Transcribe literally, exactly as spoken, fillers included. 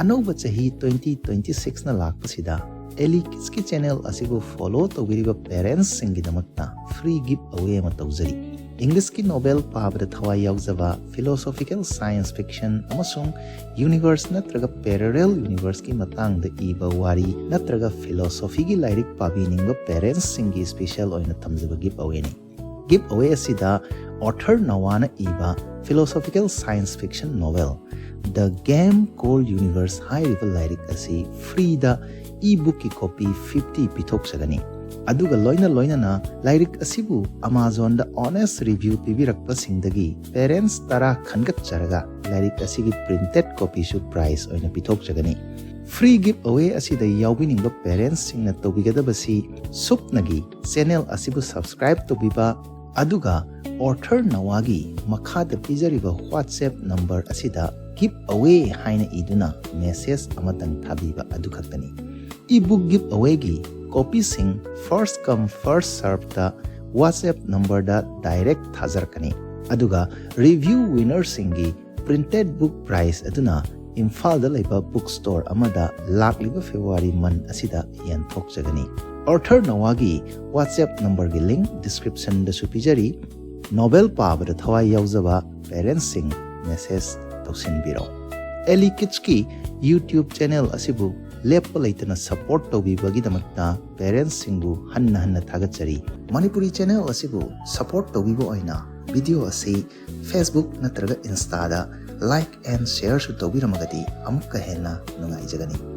ꯑꯅꯧꯕ ꯆꯍꯤ twenty twenty six ꯅ ꯂꯥꯛꯄꯁꯤꯗ ꯑꯦꯂꯤ ꯀꯤꯠꯁꯀꯤ ꯆꯦꯅꯦꯜ ꯑꯁꯤꯕꯨ ꯐꯣꯂꯣ ꯇꯧꯕꯤꯔꯤꯕ ꯄꯦꯔꯦꯟꯁꯁꯤꯡꯒꯤꯗꯃꯛꯇ ꯐ꯭ꯔꯤ ꯒꯤꯐ ꯑꯋꯦ ꯑꯃ ꯇꯧꯖꯔꯤ꯫ ꯏꯪꯂꯤꯁꯀꯤ ꯅꯣꯕꯦꯜ ꯄꯥꯕꯗ ꯊꯋꯥꯏ ꯌꯥꯎꯖꯕ, ꯐꯤꯂꯣꯁꯣꯐꯤꯀꯦꯜ ꯁꯥꯏꯟꯁ ꯐꯤꯛꯁꯟ ꯑꯃꯁꯨꯡ ꯌꯨꯅꯤꯚꯔꯁ ꯅꯠꯇ꯭ꯔꯒ ꯄꯦꯔꯦꯂꯦꯜ ꯌꯨꯅꯤꯚꯔꯁꯀꯤ ꯃꯇꯥꯡꯗ ꯏꯕ ꯋꯥꯔꯤ ꯅꯠꯇ꯭ꯔꯒ ꯐꯤꯂꯣꯁꯣꯐꯤꯒꯤ ꯂꯥꯏꯔꯤꯛ ꯄꯥꯕꯤꯅꯤꯡꯕ ꯄꯦꯔꯦꯟꯁꯁꯤꯡꯒꯤ ꯁ꯭ꯄꯦꯁꯦꯜ ꯑꯣꯏꯅ ꯊꯝꯖꯕ ꯒꯤꯐ ꯑꯋꯦꯅꯤ꯫ ꯒꯤꯐ ꯑꯋꯦ ꯑꯁꯤꯗ ꯑꯣꯊꯔ ꯅꯋꯥꯅ ꯏꯕ ꯐꯤꯂꯣꯁꯣꯐꯤꯀꯦꯜ ꯁꯥꯏꯟꯁ ꯐꯤꯛꯁꯟ ꯅꯣꯕꯦꯜ ꯗ ꯒꯦꯝ ꯀꯣꯜ ꯌꯨꯅꯤꯚꯔꯁ ꯍꯥꯏꯔꯤꯕ ꯂꯥꯏꯔꯤꯛ ꯑꯁꯤ ꯐ꯭ꯔꯤꯗ ꯏ ꯕꯨꯛꯀꯤ ꯀꯣꯄꯤ fifty ꯄꯤꯊꯣꯛꯆꯒꯅꯤ꯫ ꯑꯗꯨꯒ ꯂꯣꯏꯅ ꯂꯣꯏꯅꯅ ꯂꯥꯏꯔꯤꯛ ꯑꯁꯤꯕꯨ ꯑꯃꯥꯖꯣꯟꯗ ꯑꯣꯅꯦꯁ ꯔꯤꯚ꯭ꯌꯨ ꯄꯤꯕꯤꯔꯛꯄꯁꯤꯡꯗꯒꯤ ꯄꯦꯔꯦꯟꯁ ꯇꯔꯥ ꯈꯟꯒꯠꯆꯔꯒ ꯂꯥꯏꯔꯤꯛ ꯑꯁꯤꯒꯤ ꯄ꯭ꯔꯤꯟꯇꯦꯠ ꯀꯣꯄꯤꯁꯨ ꯄ꯭ꯔꯥꯏꯖ ꯑꯣꯏꯅ ꯄꯤꯊꯣꯛꯆꯒꯅꯤ꯫ ꯐ꯭ꯔꯤ ꯒꯤꯐ ꯑꯋꯦ ꯑꯁꯤꯗ ꯌꯥꯎꯕꯤꯅꯤꯡꯕ ꯄꯦꯔꯦꯟꯁꯁꯤꯡꯅ ꯇꯧꯕꯤꯒꯗꯕꯁꯤ ꯁꯨꯞꯅꯒꯤ ꯆꯦꯅꯦꯜ ꯑꯁꯤꯕꯨ ꯁꯕꯁꯀ꯭ꯔꯥꯏꯕ ꯇꯧꯕꯤꯕ, ꯑꯗꯨꯒ ꯑꯣꯊꯔ ꯅꯋꯥꯒꯤ ꯃꯈꯥꯗ ꯄꯤꯖꯔꯤꯕ WhatsApp ꯅꯝꯕꯔ ꯑꯁꯤꯗ ꯒꯤꯐ ꯑꯋꯦ ꯍꯥꯏꯅ ꯏꯗꯨꯅ ꯃꯦꯁꯦꯖ ꯑꯃꯇꯪ ꯊꯥꯕꯤꯕ ꯑꯗꯨꯈꯛꯇꯅꯤ꯫ ꯏ ꯕꯨꯛ ꯒꯤꯐ ꯑꯋꯦꯒꯤ ꯀꯣꯄꯤꯁꯤꯡ ꯐꯥꯔꯁ ꯀꯝ ꯐꯥꯔꯁ ꯁꯔꯚꯇ WhatsApp ꯅꯝꯕꯔꯗ ꯗꯥꯏꯔꯦꯛ ꯊꯥꯖꯔꯛꯀꯅꯤ꯫ ꯑꯗꯨꯒ ꯔꯤꯚ꯭ꯌꯨ ꯋꯤꯅꯔꯁꯤꯡꯒꯤ ꯄ꯭ꯔꯤꯟꯇꯦꯠ ꯕꯨꯛ ꯄ꯭ꯔꯥꯏꯖ ꯑꯗꯨꯅ ꯏꯝꯐꯥꯜꯗ ꯂꯩꯕ ꯕꯨꯛ ꯁ꯭ꯇꯣꯔ ꯑꯃꯗ ꯂꯥꯛꯂꯤꯕ ꯐꯦꯕ꯭ꯔꯨꯋꯥꯔꯤ ꯃꯟ ꯑꯁꯤꯗ ꯌꯦꯟꯊꯣꯛꯆꯒꯅꯤ꯫ ꯑꯣꯊꯔ ꯅꯋꯥꯒꯤ WhatsApp ꯅꯝꯕꯔꯒꯤ ꯂꯤꯡ ꯗꯤꯁꯀ꯭ꯔꯤꯞꯁꯟꯗꯁꯨ ꯄꯤꯖꯔꯤ꯫ ꯅꯣꯕꯦꯜ ꯄꯥꯕꯗ ꯊꯋꯥꯏ ꯌꯥꯎꯖꯕ ꯄꯦꯔꯦꯟꯁꯁꯤꯡ ꯃꯦꯁꯦꯖ ꯇꯧꯁꯤꯟꯕꯤꯔꯣ꯫ ꯑꯦꯂꯤ ꯀꯤꯠꯁꯀꯤ YouTube ꯆꯦꯅꯦꯜ ꯑꯁꯤꯕꯨ ꯂꯦꯞꯄ ꯂꯩꯇꯅ ꯁꯄꯣꯔꯠ ꯇꯧꯕꯤꯕꯒꯤꯗꯃꯛꯇ ꯄꯦꯔꯦꯟꯁꯁꯤꯡꯕꯨ ꯍꯟꯅ ꯍꯟꯅ ꯊꯥꯒꯠꯆꯔꯤ꯫ ꯃꯅꯤꯄꯨꯔꯤ ꯆꯦꯅꯦꯜ ꯑꯁꯤꯕꯨ ꯁꯄꯣꯔꯠ ꯇꯧꯕꯤꯕ ꯑꯣꯏꯅ ꯚꯤꯗꯤꯑꯣ ꯑꯁꯤ Facebook ꯅꯠꯇ꯭ꯔꯒ Insta the like and share ꯁꯨ ꯇꯧꯕꯤꯔꯝꯃꯒꯗꯤ ꯑꯃꯨꯛꯀ ꯍꯦꯟꯅ ꯅꯨꯡꯉꯥꯏꯖꯒꯅꯤ꯫